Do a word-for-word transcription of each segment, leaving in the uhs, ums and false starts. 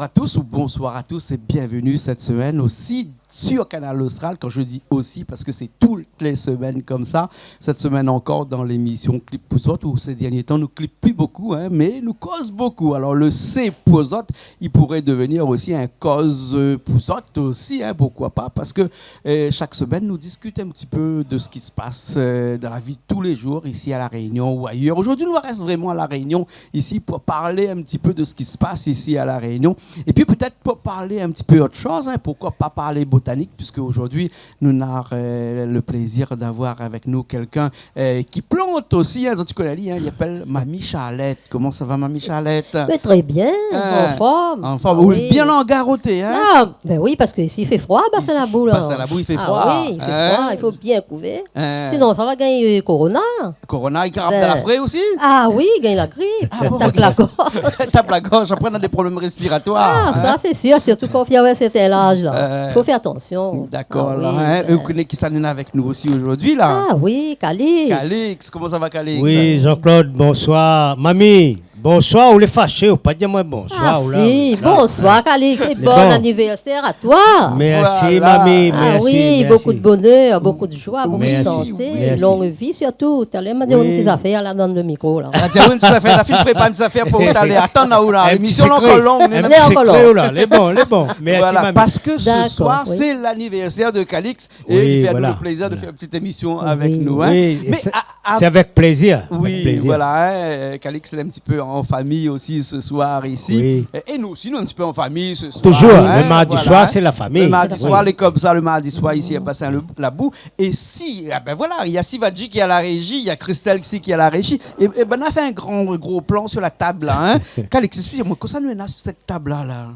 à tous ou bonsoir à tous et bienvenue cette semaine aussi sur Kanal Austral. Quand je dis aussi, parce que c'est toutes les semaines comme ça. Cette semaine encore dans l'émission Clip pou zot, ou ces derniers temps nou clip pi bokou, hein, mé nou koz bokou. Alors le C pou zot, i pouré devenir osi in koz, euh, pou zot osi, hein, pourquoi pas, parce que, euh, chaque semaine nous discutons un petit peu de ce qui se passe, euh, dans la vie de tous les jours ici à La Réunion ou ailleurs. Aujourd'hui nou rès vréman à La Réunion isi pou parl in ti pé de ce qui se passe ici à La Réunion. Et puis peut-être pou parl in ti pé ot shoz, hein, pourquoi pas parler botanique, puisque aujourd'hui nou na, euh, le plaisir d'avoir avec nous quelqu'un, euh, qui plante aussi, hein, zot i koné ali, hein, li apèl Mamie Charlette. Comment ça va, Mamie Charlette ? Mais très bien, en forme. En forme. Ah oui. Bien angaroté, hein ? Ah, ben oui, parce que ici il fait froid, Bassin Labou, là. Bassin Labou, il fait froid, hein ? Ah oui, il fait froid, il faut bien couvert. Hein. Sinon sa va gingn, euh, corona. Corona, i trap la fré osi ? Ah oui, i gingn la grip. Ah bon, ok. Tap la gorz. Tap la gorz, apré na dé problèm réspiratoir, hein ? Ah, sa sé sir, sirtou kan ou fine ariv a in sèrtin laz la. Euh, fo fé atansion. Dakor, la, hein. Ah oui, ben. É ou koné kisa néna avèk nou osi zordi la ? Ah oui, Calix. Calix, koman sa va, Calix ? Oui, Jean-Claude, bonsoir. Mamie, bonsoir, ou lé fashé, ou pa di amoin bonsoir, ou la. Ah si, bonsoir, Calix, et bon anniversaire à toi. Mèrsi, Mamie, mèrsi, mèrsi. Ah oui, beaucoup de bonheur, beaucoup de joie, beaucoup de santé, longue vie surtout. Mèrsi. Talèr ma di aou in ti zafèr la dan le mikro la. Ma di aou in ti zafèr, la fine prépar in ti zafèr pou talèr. Atann aou la, lémision lé ankor long, nou lé mèm... Sekré la, lé bon, lé bon. Mèrsi, Mamie. Voilà, parce que ce soir, c'est l'anniversaire de Calix. Et il fait à nous le plaisir de faire une petite émission avec nous, hein. Oui, voilà. Mais c'est avec plaisir, avec plaisir. Oui, voilà, hein, euh, Calix lé in ti pé an famiy osi ce soir ici. Oui. Et, et nou osi nou lé in ti pé an famiy ce soir, hein, voilà. Toujours, le mardi soir, c'est la famille. Le mardi soir, lé konmsa, le mardi soir ici à Bassin Labou. Et si, ah ben voilà, il y a Sivadji qui est à la régie, il y a Christelle aussi qui est à la régie. Et, et ben, on a fait un grand, gros plan sur la table là, hein. Calix, explique-moi, kosa nou néna sur cette table-là, là ?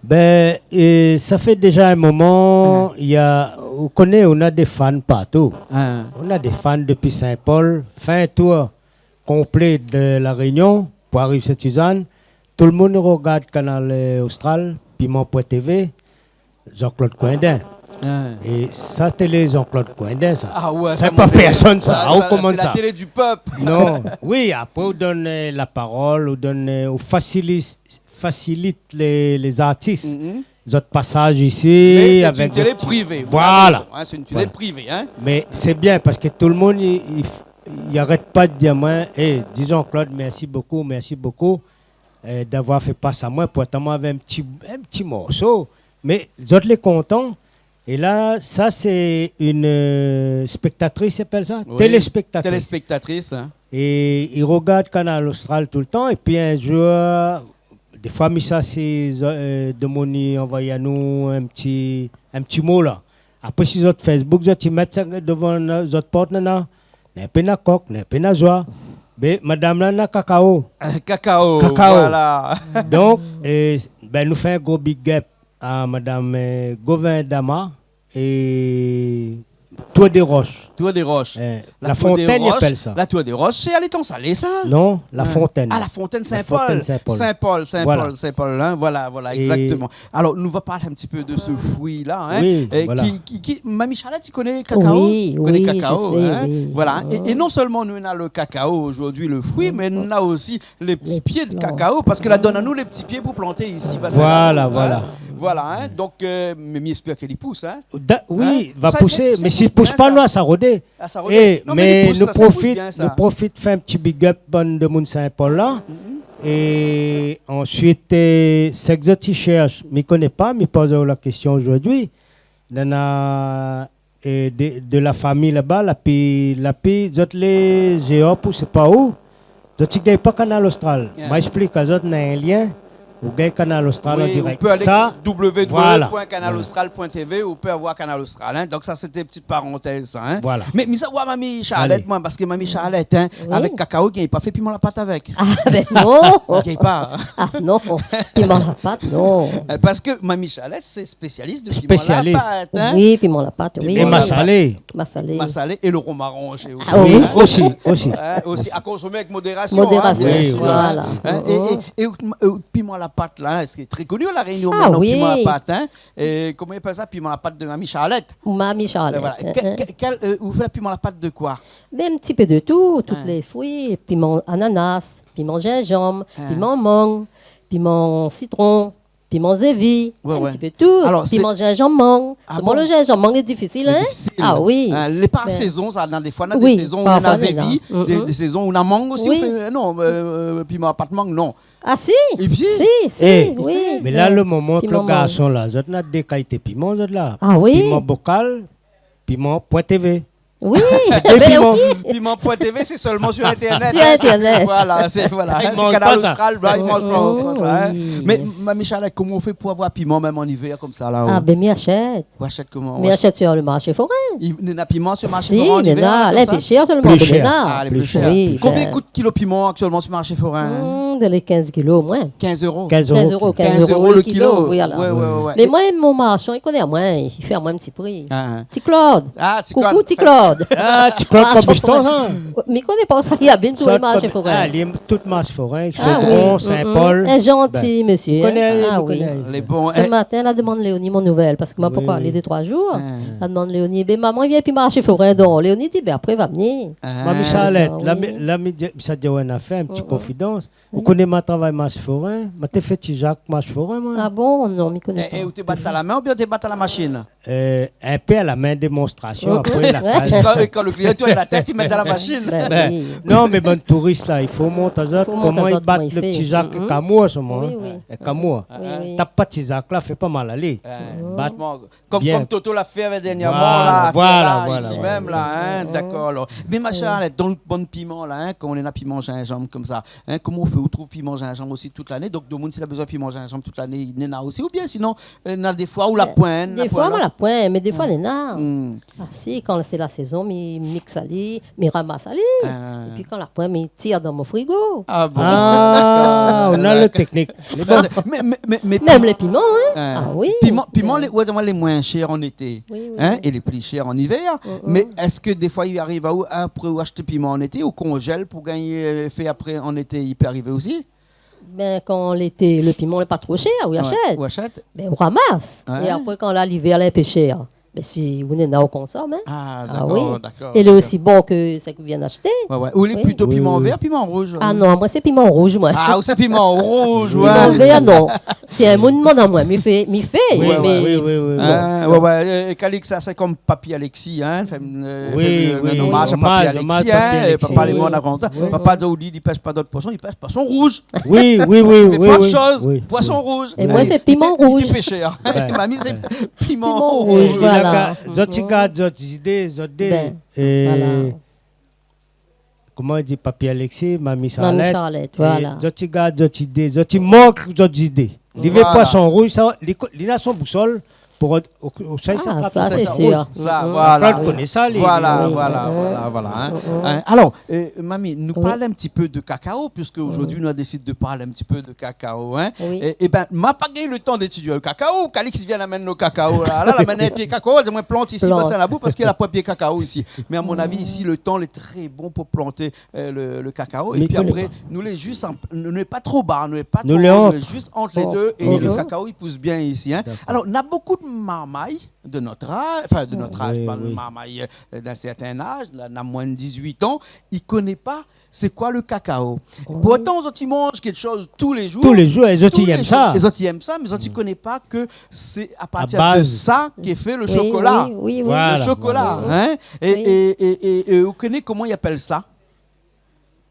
Ben, euh, ça fait déjà un moment, il y a, ou koné, on a des fans partout. Hein. On a des fans depuis Saint-Paul. Fé in tour konplé de La Réunion pou ariv Sainte-Suzanne. Tout le monde i rogard Kanal, euh, Austral, Piment point T V, Jean-Claude Coindin. Hein. É sa télé Jean-Claude Coindin sa. Ah ouais, sa pa pèrsone sa. Sa, sa, c'est la télé du peuple. Non. Oui, apré ou donn, euh, la parol, ou donn, euh, ou fasilit, fasilit les, les artistes. Mhm. Zot pasaz isi avèk zot... Mais c'est une télé privée. Voilà. Vous avez raison, hein, c'est une télé privée, hein. Voilà. Mais c'est bien parce que tout le monde i, i f-, i arèt pa de dir amoin, eh, di Jean-Claude, mèrsi bokou, mèrsi bokou, euh, d'avoir fé pas amoin. Pourtan moin lavé in ti, in ti morso. Mé zot lé kontan. É la, sa sé in, euh, spectatrice i apèl sa ? Oui, téléspectatrice. Téléspectatrice, hein. É i rogard Kanal Austral toultan. Épi in zour, défoi mi sa, sé, euh, domoun i anvoy anou in ti, in ti mo la. Apré si zot Facebook, zot i mèt sa dovan zot port, nana, na in pé na kok, na in pé na zoi. Mé madam la na kakao. Euh, kakao, voilà. Kakao. Donk, euh, ben, nou fé in gro big up à madam, euh, Gauvin Dama é Tour des Roches. Tour des Roches. Euh, La Fontaine, i apèl sa. La Tour des Roches, c'est à l'Étang-Salé, ça ? Non, La Fontaine. Ah, La Fontaine, Saint-Paul. La Fontaine, Saint-Paul. Saint-Paul, Saint-Paul, hein, voilà, voilà, exactement. Voilà. Alors, nou va parl in ti pé de ce fruit-là, hein, euh, qui, qui, qui, Mamie Charlette, tu connais cacao ? Oui, oui, je sais, oui. Voilà. Et, et non seulement nou néna le cacao aujourd'hui, le fruit, mais nou néna aussi les petits pieds de cacao, parce que la donn anou les petits pieds pou planté isi, Bassin Labou, hein. Voilà, voilà. Voilà, hein. Donk, euh, mé mi èspèr ke li pous, hein. Oui, va pousé, mé si li pous pa, nou sa rodé. Ah, sa rodé. Non, mé li pous, sa, sa pous bien, sa. É, mé nou profit, nou profit fé in ti big up bann domoun Saint-Paul la. Mhm. É ansuit, euh, sak zot i shèrsh, mi koné pa, mi poz aou la késtion zordi. Nana é de, de la fami laba, la pi, la pi, zot lé Géop ou sé pa ou, zot i gingn pa Kanal Austral. Yeah. Ma èsplik azot, na in lien, ou gingn Kanal Austral an dirèk. Oui, ou pé alé sa, voilà. W W W point kanal austral point T V, ou pé avoir Kanal Austral, hein. Donk sa, sété in ti parantèz, sa, hein. Voilà. Mé, mé sa, ouais, Mamie Charlette, moin, parske Mamie Charlette, hein, avèk kakao, i gingn pa fé piman la pat avèk. Ah, ben non. I gingn pa. Ah non, piman la pat, non. Euh, parske Mamie Charlette, sé spésialis de piman la pat, hein. Spésialis. Oui, piman la pat, oui. Piman la pat. É masalé. Masalé. Masalé é le rom aranzé osi. Ah oui. Oui, osi, osi. Hein, osi, à consommer avec modération, hein, bien sûr, hein. Modération, voilà. Hein, é, é, é, euh, piman la pat la, hein, sé trè koni La Réunion, piman la pat, hein. Ah oui. É koman i apèl sa, piman la pat de Mamie Charlette ? Mamie Charlette. Euh, voilà. Hein, hein. Kèl, kèl, euh, ou fé la piman la pat de koi ? Ben, in ti pé de tout, tout lé frui, piman ananas, piman zinzanm, piman mang, piman sitron. piman zévi, in ti pé tout. Piman zinzanm mang. Solman lo zinzanm mang lé difisil, in ? Lé difisil. Ah oui. Lé par sézon sa, na dé foi na dé sézon ou na zévi, dé sézon ou na mang osi, ou fé, non, piman pa de mang, non. Ah si. Si, si, oui. Mé la, lo moman ke lo garson la, zot na dé kalité piman, zot la. Ah oui. Piman bokal, piman poin TV. Oui, ben oui. Piman poin TV, sé solman sur Internet. Sur Internet. Voilà, sé, voilà. Sé Kanal Austral, la, i manz pa ankor sa, in. Mé, Mami Charlette, koman ou fé pou avoir piman, mèm an ivèr konmsa la ? Ah ben, mi ashèt. Ou ashèt koman ? Mi ashèt sur le marché forain. Néna piman sur marché forain an ivèr, konmsa ? Si, néna. Lé pli shèr solman, mé néna. Ah, lé pli shèr. Oui. Konbien i kout kilo piman aktièlman sur marché forain ? Hmm, dan lé kinz kilo, omoin. Kinz éro. Kinz éro. Kinz éro, kinz éro lo kilo, oui, alor. Mé moin, mon marsan, li koné amoin, li fé amoin in ti pri. Ti Claude. Ah, ti Claude. Koukou, ti Claude. Ah, ti Claude Cobustan, sa ? Mi koné pa ousa li abit, tout marché forain. Ah, li tout marché forain, Chaudron, Saint-Paul. In zanti mésyé, in. Ah oui. Lé bon. Sé matin, la domann Léonie mon nouvèl, parske moin pankor alé dé troi zour. La domann Léonie, ben, maman i vien pi marché forain, donk. Léonie di, ben, apré va vni. Mami Charlette, la mi, la mi di, mi sa di aou in afèr, in ti konfidans. Ou koné, ma travay marché forain, ma té fé ti zak marché forain, moin. Ah bon ? Non, mi koné pa. É ou té bat a la min oubien ou té bat a la mashine ? Euh, in pé a la min, démonstrasion, apré la kaz. É kan, é kan lo klian i tourn la tèt, i mèt dan la mashine. Ben oui. Non, mé bann touris la, i fo mont azot koman i bat lo ti zak èk amour, solman, in. Oui, oui. Èk amour. Oui, oui. Tap pa ti zak la, fé pa mal alé. Bat bien. Konm, konm Toto la fé avèk dèrnièrman la, voilà, isi mèm la, in, dakor, alor. Mé ma shèr Charlette, dan lo bann piman la, in, kan ou néna piman zinzanm konmsa, in, koman ou fé ? Ou trouv piman zinzanm osi tout lané ? Donk, domoun, si la bezoin piman zinzanm tout lané, néna osi, oubien sinon, euh, na dé foi ou la poin, na poin, moin la poin, mé dé foi néna. Ah si, kan sé la sézon, mi miks ali, mi ramas ali. Épi kan la poin, mi tir dan mon frigo. Ah bon ? Ah, ou na lo teknik. Mé bon. Mé, mé, mé, mé mèm piman, lé piman, in ? Ah oui. Piman, piman, lé, ouais, lé moin shèr an été, in, é lé pli shèr an ivèr. Mé èske dé foi i ariv aou, apré ou ashté piman an été, ou konzèl pou gingn, euh, fé apré an été, i pé arivé osi ? Ben, kan lété, lo piman lé pa tro shèr, ou ashèt. Ou ashèt. Ben, ou ramas. É apré, kan la, livèr la in pé shèr, ben, si ou néna, ou konsom, in. Ah, dakor, dakor. É lé osi bon ke sak ou vien ashté. Ouais, ouais. Ou lé plito piman vèr, piman rouz ? Ah non, moin sé piman rouz, moin. Ah, ou sé piman rouz, ouais. Piman vèr, non. Si in moun i domann amoin, mi fé, mi fé, mé non. Ah, ouais, ouais. É, é Calix, sa sé konm Papi Alexis, in. Fé, euh, fé in omaz a Papi Alexis, in. Papa lé mor na trant an. Papa di aou, li, li pèsh pa dot poison, li pèsh poison rouz. Oui, oui, oui. Li fé pa ot shoz, poison rouz. É moin sé piman rouz. Li té pèshèr. Mami sé piman rouz. Piman rouz, voilà. Zot i gard zot zidé, zot dé. Ben, voilà. Koman i di, Papi Alexis, Mami Charlette, voilà. Zot i gard zot zidé, zot i mank zot zidé. Li vé poison rouz, sa, li ko-, li na son bousol. Pou rod-, o, o, sa, sa, sa sé sir. Sa, voilà. Claude i koné sa, li. Voilà, voilà, voilà, in. In, alor, euh, Mami, nou parl in ti pé de kakao, puiske zordi nou la désid de parl in ti pé de kakao, in. Oui. É, é ben, ma pa gingn lo tan d'étidié lo kakao. Calix i vien amenn lo kakao la. La, la amenn in pié kakao, la di amoin plant isi, pas la bou, parske la poin pié kakao isi. Mé a mon avi, isi, lo tan lé tré bon pou planté euh, lo, lo kakao. Épi apré, nou lé zis an, nou lé pa tro ba, nou lé pa tro o, nou lé zis ant lé dé, é lo kakao i pous bien isi, in. Dakor. Alor, na bonpé de marmay de nout az, anfin, de nout az, pa de marmay, euh, d'in sèrtin az, la, na moin de dizuit an, i koné pa sé koi lo kakao. Pourtan, zot i manz kékshoz tou lé zour. Tou lé zour, é zot i èm sa. É zot i èm sa, mé zot i koné pa ke sé a partir de sa k'lé fé lo shokola. Oui, oui, oui, oui. Voilà. Lo shokola, in. É, é, é, é, é ou koné koman i apèl sa ?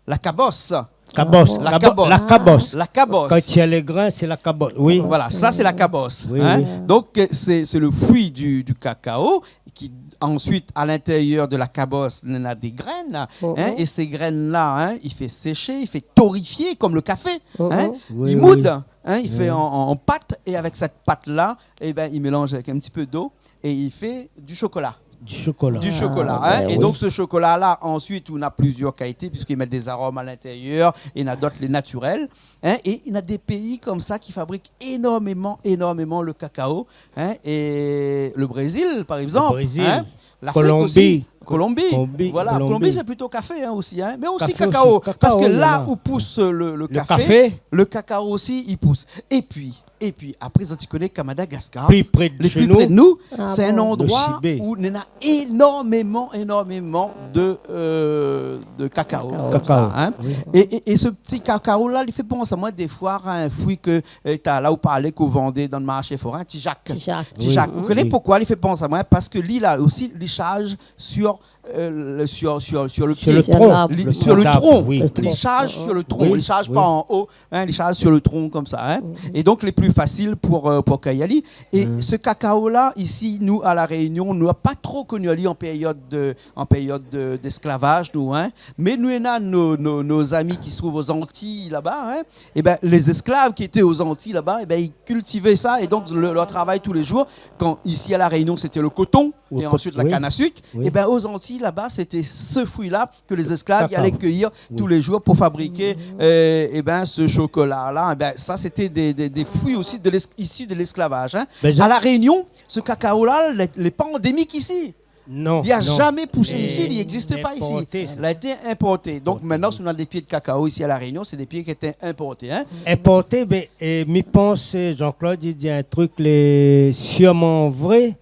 La kabos. Kabos. La kabos. La kabos. Kan i tir lo grin, sé la kabos. Oui. Voilà, sa sé la kabos, in. Oui, oui. Donk, euh, sé, sé lo frui du, du kakao ki, ansuit, a l'intérieur de la kabos, néna dé grin, in, é sé grin la, in, i fé séshé, i fé torifié, konm lo kafé, in. Oui, oui. I moud, in, i fé an, an, an pat, é avèk sèt pat la, é ben, i mélanz avèk in ti pé d'lo, é i fé du shokola. Du shokola. Du shokola, in. Ah, ben oui. É donk, se shokola la, ansuit, ou na plizièr kalité, puiske i mèt dé zarom a l'intérieur, é na dot, lé natirèl, in, é na dé péi konmsa ki fabrik énormeman, énormeman lo kakao, in, é lo Brézil, par égzanp, in, Kolonbi, Lafrik osi. Colombie. Colombie, voilà, Colombie. Colombie, c'est plutôt café, hein, aussi, hein. Mais aussi cacao, parce que là où pousse le, le café, le cacao aussi, il pousse. Et puis, et puis, après, zot i koné k'a Madagascar, le plus près de nous, c'est un endroit où néna énormément, énormément de, euh, de cacao, comme ça, hein. Et, et, et ce petit cacao-là, li fé pans amoin défoi a in frui ke, euh, talèr ou parl ke i vann dan le marshé forin, tijak. Tijak. Tijak. Ou koné poukosa li fé pans amoin ? Parce que li la osi, li sharz sur, euh, le, sur, sur, sur le pied. Sur le tronc. Li, sur le tronc. Li sharz sur le tronc. Li sharz pa an o, hein, li sharz sur le tronc comme ça, hein. Et donc, lé plus facile pour, euh, pour kay ali. Et ce cacao-là, ici, nou, à La Réunion, nou la pa tro koni ali an périod de, an périod de, d'esclavage, nou, hein. Mais nou néna nos, nos, nos amis qui se trouvent aux Antilles là-bas, hein. Eh ben, les esclaves qui étaient aux Antilles là-bas, eh ben, ils cultivaient ça. Et donc, le, leur travail tous les jours, quand ici à La Réunion, c'était le coton, et ensuite la canne à sucre, eh ben, aux Antilles, là-bas, c'était ce fruit-là que les esclaves y allaient cueillir tous les jours pour fabriquer, euh, eh ben, ce chocolat-là. Eh ben, ça, c'était des, des, des fruits aussi de l'es-, issus de l'esclavage, hein. À La Réunion, ce cacao-là, lé, lé pa endémique ici. Non, non. Li la zamé pousé isi, li égzis pa isi. Li la été inporté. Donc, maintenant, si nou néna des pieds de cacao ici à La Réunion, c'est des pieds qui étaient importés, hein. Inporté, mé, euh, mi pans, Jean-Claude, li di in truk lé sirman vré,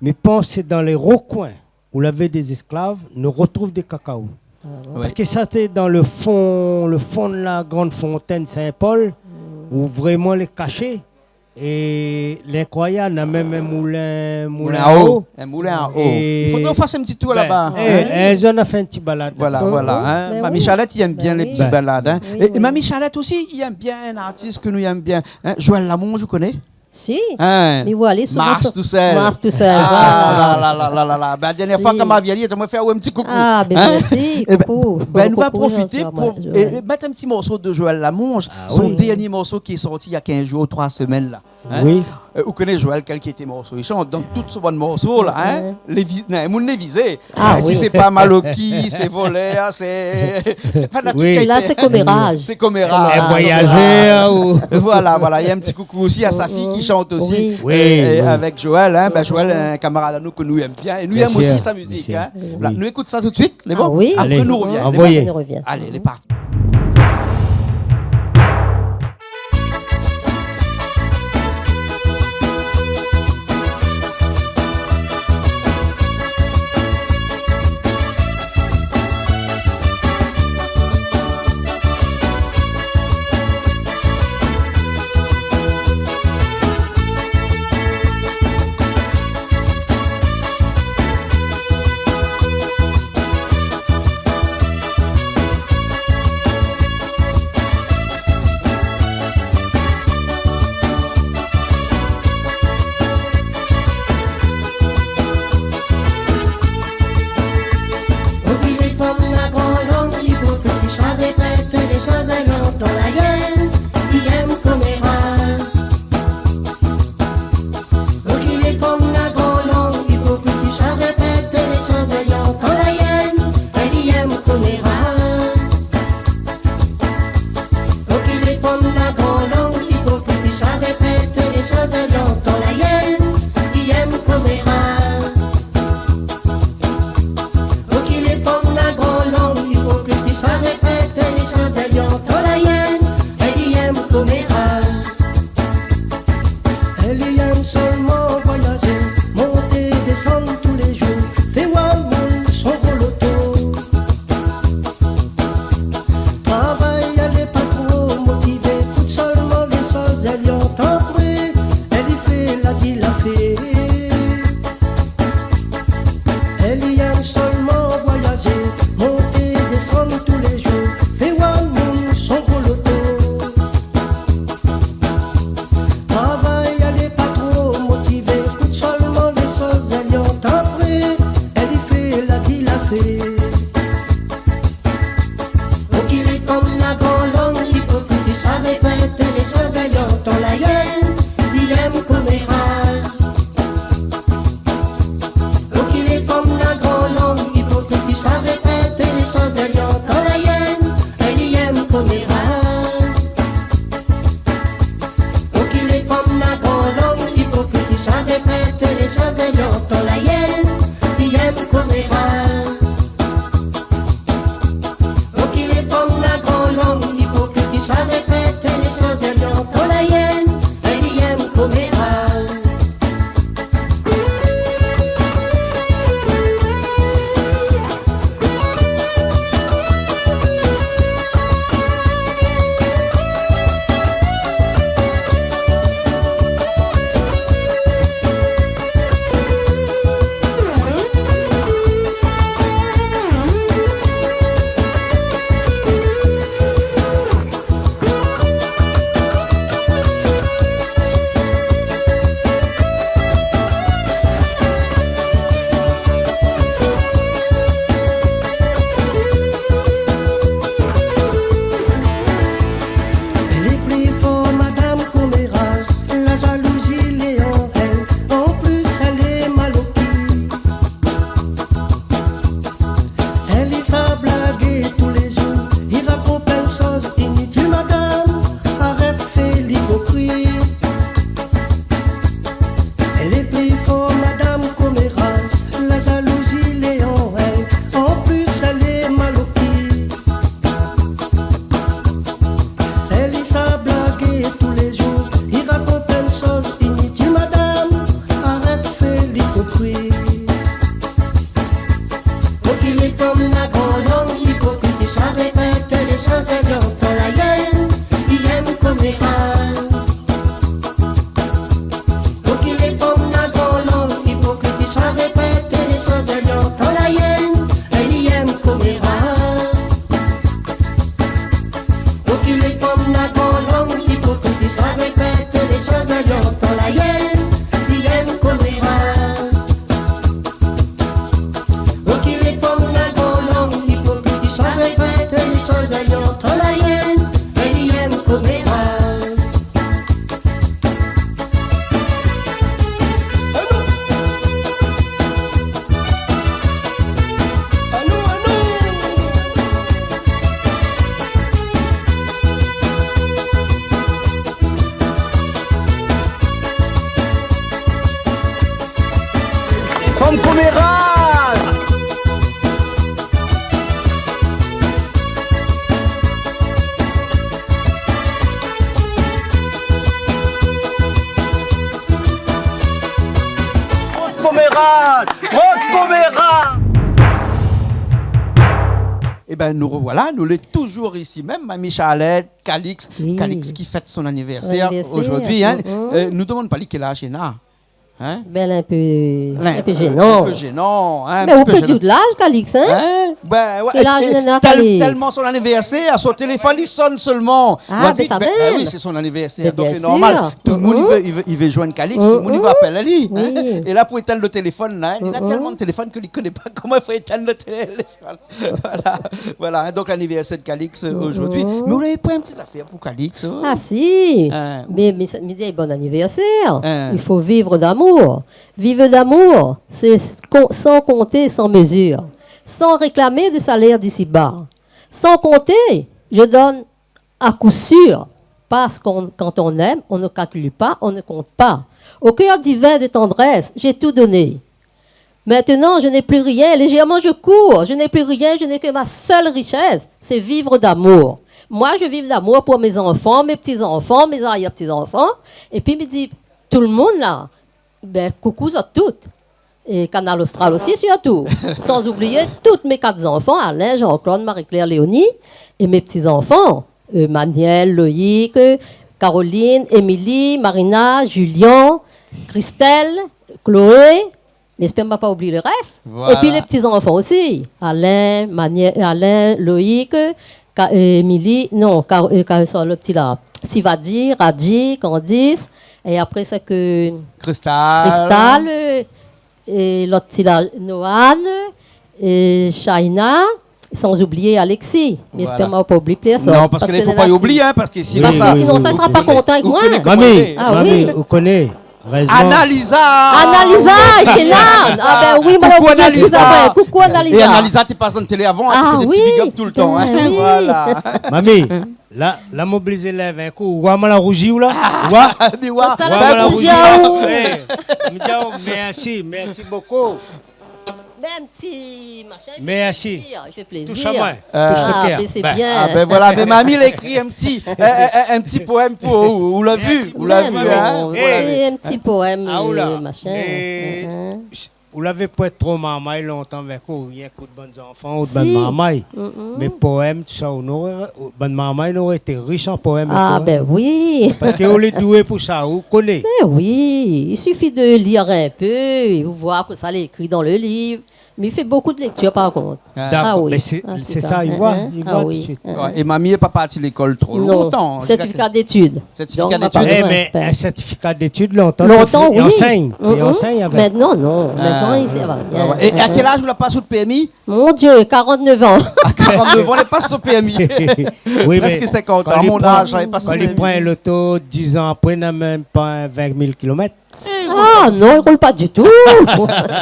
mi pans sé dan lé rokoin ou lavé des esclaves, nou retrouv des cacao. Ah bon ? Parce que ça, c'est dans le fond, le fond de la grande fontaine Saint-Paul, où vraiment les cachés. É l'inkroyab, na mèm in moulin, moulin a o. In moulin a o. I fodré ou fas in ti tour laba, hein. In zour nou fé in ti balad. Voilà, voilà, hein. Mami Charlette i èm bien lé ti balad, hein. É Mami Charlette osi i èm bien in artis ke nou èm bien, hein. Joël Lamonge, ou koné ? Si. Hein ? Mi voi alé souvan. Mars Toussaint. Mars Toussaint, voilà. Ah la la la la la. Bin, dernié foi kan ma vi ali, mi fé aou in ti koukou. Ah bin, mèrsi. Koukou. Bin, nou va profité pou mèt in ti morso de Joël Lamonge, son dernié morso ki lé sorti néna kinz zour, troi semèn la. Hein ? Oui. Euh, ou koné Joël, kèl ki été morso i shant, dan tout son bann morso la, hein ? Lé vi-, non, moun lé vizé. Ah oui. Si sé pa Maloki, sé Volèr, sé, anfin, la, tout a été. La, sé Koméraz. Sé Koméraz. Voyageur ou... Voilà, voilà. Néna in ti koukou osi a sa fiy ki shant osi, euh, avèk Joël, hein. Bin, Joël, in kamarad anou ke nou èm bien. É nou èm osi sa mizik, hein. Voilà. Nou ékout sa tout de suite, lé bon ? Ah oui. Apré, nou rovien. Alé, lé parti. Oki lé fanm la gran lang, ipokrit, i sa répèt lé shoz èl i antann la yèn, i èm koméraz. Oki lé fanm la gran lang, ipokrit, i sa répèt lé shoz èl i antann la yèn, èl i èm koméraz. Oki lé fanm la gran lang, ipokrit, i sa répèt lé shoz èl i antann la yèn, i èm koméraz. Oki lé fanm la gran lang, ipokrit, i sa répèt lé shoz èl i antann la yèn, èl i èm koméraz. Èl i èm sèlman voyazé, monté, désann tou lé zour, fé oir moun son gro loto. Travay, èl lé pa tro motivé, ékout sèlman lé shoz èl i antann, èl i fé la di la fé. Èl i èm sèlman voyazé, monté, désann tou lé zour, fé oir moun son gro loto. Travay, èl lé pa tro motivé, ékout sèlman lé shoz èl i antann, èl i fé la di la fé. Oki lé fanm la gran lang, ipokrit, i sa répèt lé shoz èl i antann la yèn, i èm koméraz. Oki lé fanm la gran lang, ipokrit, i sa répèt lé shoz èl i antann la yèn, èl i èm koméraz. Oki lé fanm la gran lang, ipokrit, i sa répèt lé shoz èl i antann la yèn, i èm koméraz. Ki lé fanm la gran lang, ipokrit, i sa répèt lé shoz ayant an la yèn, i yèm koméra. O ki lé fanm la gran lang, ipokrit, i sa répèt lé shoz ayant an la yèn, i yèm koméra. Fanm koméra! Fanm koméra! Fanm koméra! Ében, nou rovoila, nou lé touzour isi mèm, Mami Charlette, Calix, Calix ki fèt son anivèrsèr zordi, in. Son anivèrsèr. Euh, nou domann pa li kèl az li na. In? Bin, in pé, in pé zénan. In pé zénan, in. Mé ou pé di laz, Calix, in? Bin, oué. Kèl az li na, Calix? Tèlman son anivèrsèr, son téléfone i sone solman. Ah, bin, sa mèm. Bin oui, sé son anivèrsèr. Donk sé normal. Tout le moun i vé, i vé, i vé zoinn Calix, tout le moun i vé apèl ali, in. Oui. É la, pou étinn le téléfone la, in, li na tèlman de téléfone ke li koné pa koman i fo étinn le téléfone. Voilà, voilà, in, donk lanivèrsèr de Calix, euh, zordi. Mé ou lavé pran in ti zafèr pou Calix, oh. Ah si. Mé, mé sa, mi di, bon anivèrsèr. I fo viv d'amour. Vivre d'amour, c'est con-, sans compter, sans mesure, sans réclamer de salaire d'ici-bas. Sans compter, je donne à coup sûr, parce qu'on, quand on aime, on ne calcule pas, on ne compte pas. Au cœur divin de tendresse, j'ai tout donné. Maintenant, je n'ai plus rien. Légèrement, je cours. Je n'ai plus rien. Je n'ai que ma seule richesse, c'est vivre d'amour. Moi, je vis d'amour pour mes enfants, mes petits-enfants, mes arrière-petits-enfants. Épi, mi di, tout le monde là, bin, koukou zot tout. É Kanal Austral osi, sirtou. Sans oublier tous mes quatre enfants, Alain, Jean-Claude, Marie-Claire, Léonie, et mes petits-enfants, euh, Manuel, Loïc, Caroline, Émilie, Marina, Julien, Christelle, Chloé, mi éspèr ma pa oublié le rès. Voilà. Épi lé ti zanfan osi. Alain, Manie-, Alain, Loïc, Ka-, euh, Émilie, non, Ka-, euh, Ka-, sa, le ti la. Sivadi, Radi, Candice. É apré, sé ke Cristal. Cristal, euh, é lot ti la, Noan, é Shaina, sans oublier Alexis. Voilà. Mi éspèr ma pa oublié pèrsone. Non, parske i fo pa oublié, in, parske sinon sa, sinon sa, i sra pa kontan avèk moin. Mami, ou koné, Analisa. Analisa, Kenan. Ah bin oui, ma la oublié, eskiz amoin. Koukou, Analisa. É Analisa té pas dann télé avan, té fé dé ti big up toultan, in. Voilà. Mami, la, la mobilizé lèv in kou. Ou oi, ma la rouzi ou la. Ou oi? Mé ou oi, ma la rouzi ou. É, mi di aou mèrsi, mèrsi bokou. Bin, ti machin, i fé plézir, i fé plézir. Toush amoin. Toush le kèr. Ah, mé sé bien. Ah bin voilà, mé Mami la ékri in ti, in, in, in, in ti poèm pou ou, ou la vi, ou la vi, in. Mèrsi. Voilà. Sé in ti poèm, euh, machin. Ou lavé poin tro marmay lontan avèk ou, rienk out bann zanfan, out bann marmay. Mé poèm, tousa, ou noré, bann marmay noré été rish an poèm. Ah bin oui. Parske ou lé doué pou sa, ou koné. Bin oui, i sifi de lir in pé, é ou voi kosa lé ékri dan le liv. Mi fé bokou de léktir, par kont. Ah. Dakor, mé sé, sé sa, i voi, i voi tout suit. Ah oui. Oué, é Mami la pa parti lékol tro lontan. Non, sèrtifika d'étid. Sèrtifika d'étid. Donk, ma pa bézoin. É, mé in sèrtifika d'étid lontan, té ansèy, té ansèy avèk. Lontan, oui. Mintnan, non. Mintnan, i sava bien. Ah oué. É a kèl az ou la pas out pèrmi? Mon Dieu, quarante-neuf ans. A quarante-neuf an, ou la pas out pèrmi. Oui, mé prèsk sinkant an, mon az, la pas out pèrmi. Kan li pran loto, diz an apré, na mèm pa vin mil kilomèt. Ah non, i roul pa ditou.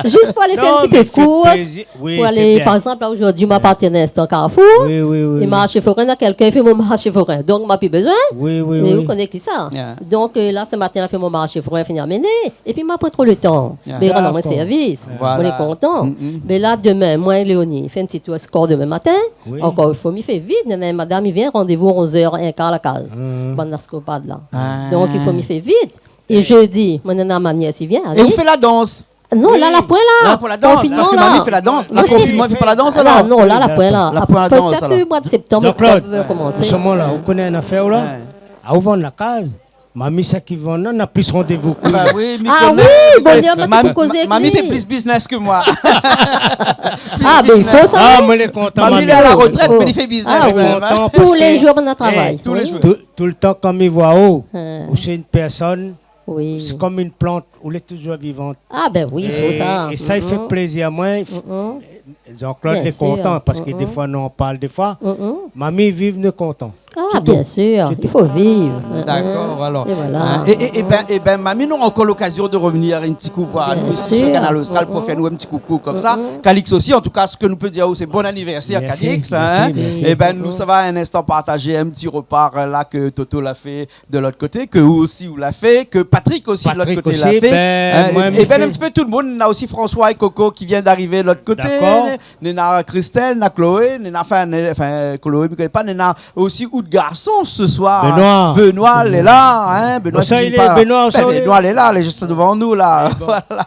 Zis pou alé fé in ti pé kours, pou alé, par égzanp, la, zordi, ma parti in instan Carrefour. Oui, oui, oui. É marshé forin, na kèlkin i fé mon marshé forin. Donk, ma pi bézoin. Oui, oui, oui. É ou koné kisa. Donk, euh, la, se matin, la fé mon marshé forin, fini amené. Épi, ma pran tro le tan. Mé rann amoin sèrvis. Voilà. Moin lé kontan. Mé la, domin, moin é Léonie, fé in ti tour score domin matin. Oui. Ankor, i fo mi fé vit. Néna in madam i vien, randévou onz èr in kar la kaz. Bann laskopad la. Ah. Donk, i fo mi fé vit. É zédi, moin néna ma nièce i vien. É ou fé la dans? Non, la, la poin la. La, pou la dans, konfinman, parske la. Mami i fé la dans. La, konfinman, i fé pa la dans, alor? Non, la, la poin la. La poin la dans, alor. Pétèt le moi de séptanm, Jean-Claude, pétèt, i vé komansé. An se moman la, ou koné in afèr la? Oué. Ah, ou vann la kaz. Mami, sak i vann, non, na plis randévou ke... Ba oui, mi koné, mi koné. Ah oui, bonèr, ma... Mami, mami fé plis biznis ke moin. Plis biznis. Ah, bin, i fo sa, hein. Ah, moin lé kontan, mami. Mami lé a la retrèt, mé li fé biznis kan mèm, hein. Ah oui. Lé kontan parske, eh, tou lé zour, nou travay. Tou lé zour. Tout, tout le tan, kan mi voi aou, ou sé in pèrsone, sé konm in plant, ou lé touzour vivant. Ah bin oui, i fo sa. É, é sa i fé plézir amoin. Jean-Claude lé kontan, parske défoi nou anparl défoi. Mami viv, nou lé kontan. Ah, bien sûr, i fo viv. Dakor, alor. É voilà. Hein, é, é, é bin, é bin, mami, nou nora ankor lokazion de revenir in ti kou voir anou isi sur Kanal Austral pou fé anou in ti koukou konmsa. Calix osi, an tou ka, sak nou pé dir aou, sé bon anivèrsèr, Calix, hein. Mersi, mersi. É bin, nou sava in instan partaz in ti repa, euh, la ke Toto la fé de lot koté, ke ou osi ou la fé, ke Patrick osi de lot koté la fé. Patrick osi, bin, moin, é bin, in ti pé tout le moun, na osi François é Coco ki vien d'arivé de lot koté. Dakor. Néna Christelle, néna Chloé, néna, anfin, né-, anfin, Chloé, mi koné pa, néna osi out garson se soir. Benoît. Benoît lé la, hein, Benoît, sa i vien pa. Benoît, sa i lé, Benoît lé la, lé zis dovan nou la. Voilà.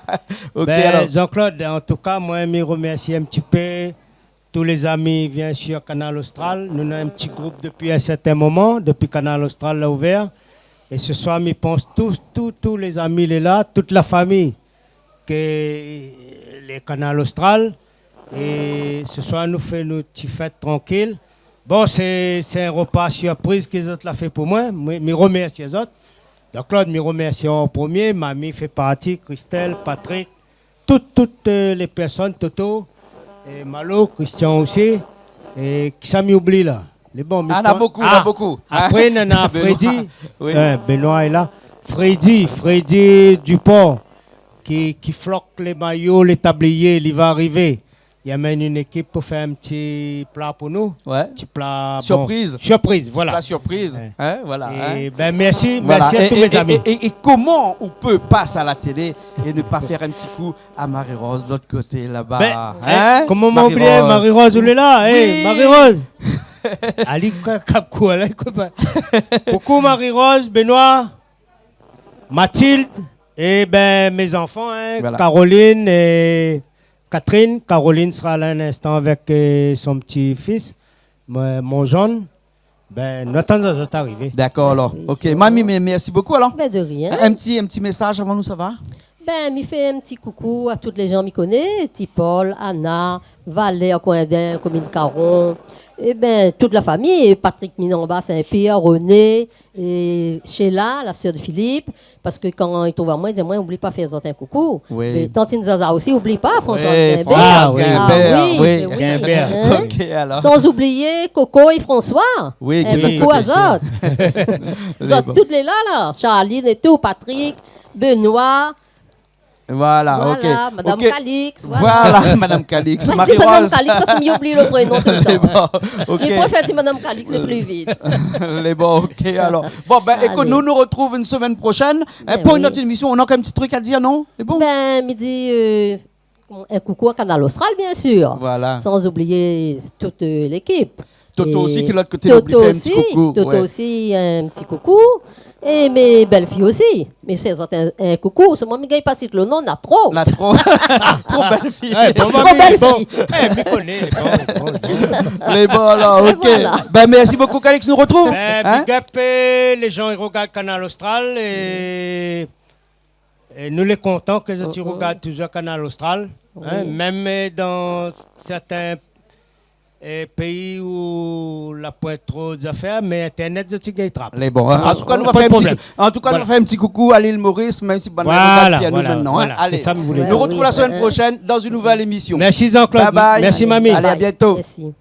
OK, alor. Jean-Claude, an tou ka, moin, mi remèrsi in ti pé tout lé zami i vien sur Kanal Austral. Nou néna in ti group dopi in sèrtin moman, dopi Kanal Austral la ouvèr. É se soir, mi pans tout, tout, tout lé zami lé la, tout la fami ke lé Kanal Austral. É se soir, nou fé nout ti fèt trankil. Bon, sé, sé in repa sirpriz ke zot la fé pou moin. Mi, mi remèrsi azot. Jean-Claude, mi remèrsi an promié. Mami fé parti, Christelle, Patrick, tout, tout, euh, lé pèrsone, Toto, é Malo, Christian osi, é kisa mi oubli la ? Lé bon, mi... Ah, na bonpé, na bonpé. Apré, néna Benoît. Freddy. Oui. Euh, Benoît lé la. Freddy, Freddy Dupont, ki, ki flok lé mayo, lé tablié, li va arivé. Li amenn in ékip pou fé in ti pla pou nou. Ouais. Ti pla, bon, sirpriz. Sirpriz, voilà. Ti pla sirpriz. Ouais. Hein, voilà, hein. É bin, mèrsi, voilà, mèrsi a tout mé zami. É, é, é koman ou pé pas a la télé é ne pa fé in ti kou a Marie-Rose de lot koté laba, hein ? Bin, eh, koman ma oublié Marie-Rose ? Marie-Rose, ou lé la, eh, Marie-Rose. Oui. Ali, ka-, kap kou, la, i koné pa. Koukou Marie-Rose, Benoît, Mathilde, é bin, mé zanfan, hein, voilà. Caroline é Catherine. Caroline sera là un instant avec, euh, son petit-fils, mon, mon jeune. Bin, nou atann zot arivé. Dakor, alor. Oui, OK. Mami, mé mèrsi bonpé, alor. Bin, de rien. In ti, in ti mésaz avan nou sava ? Bin, mi fé in ti koukou a tout lé zan mi koné, Ti Paul, Anna, Valère, Coindin, Commune Caron, é bin, tout la fami, Patrick Minamba, Saint-Pierre, René, é Sheila, la sœur de Philippe, parske kan i trouv amoin, i di amoin, oubli pa fé azot in koukou. Oui. Mé tantine Zaza osi, oubli pa, François Guimbert. Oui, François Guimbert, oui. Ah oui, oui, mé oui, Guimbert. Hein ? OK, alor. San oublié Coco é François. Oui, in koukou azot. Lé bon. Zot tout lé la, la. Charline é tout, Patrick, Benoît. Voilà, OK. Voilà, Madame Calix, voilà. Voilà, Madame Calix. Moin mi di Madame Calix parske mi oubli le prénom tout le tan. Lé bon, OK. Mi préfèr di Madame Calix, sé pli vit. Lé bon, OK, alor. Bon, bin, ékout, nou, nou retrouv in semèn proshèn, hein, pou in ot émision. Bin oui. Ou na ankor in ti truk a dir, non ? Lé bon ? Bin, mi di, euh, in koukou a Kanal Austral, bien sûr. Voilà. San oublié tout, euh, lékip. Toto osi, ki lé de lot koté, Toto osi, oubli fé in ti koukou. Toto osi, in ti koukou. É mé bèl-fi osi. Mi fé azot in, in koukou. Solman mi gingn pa sit le non, na tro. Na tro. Tro bèl-fi. Eh, bon, tro bèl-fi. Bon. Eh, mi koné, lé bon, bon. Lé bon, alor, OK. É voilà. Bin, mèrsi bonpé, Calix. Nou retrouv, hein ? Bin, big up, euh, lé zan i regard Kanal Austral é É nou lé kontan ke zot i regard touzour Kanal Austral, hein, mèm, euh, dan sèrtin, euh, péi ousa la poin tro zafèr, mé Internet, zot i gingn trap. Lé bon, hein. An tou ka, nou va fé in ti, an tou ka, nou va fé in ti koukou a l'île Maurice, mèm si banna i regard pi anou mintnan, hein. Voilà, voilà. Alé. Sé sa mi voulé dir. Nou retrouv la semèn proshèn dan in nouvèl émision. Mèrsi Jean-Claude. Bye bye. Mèrsi Mami. Alé, a bientôt. Mèrsi.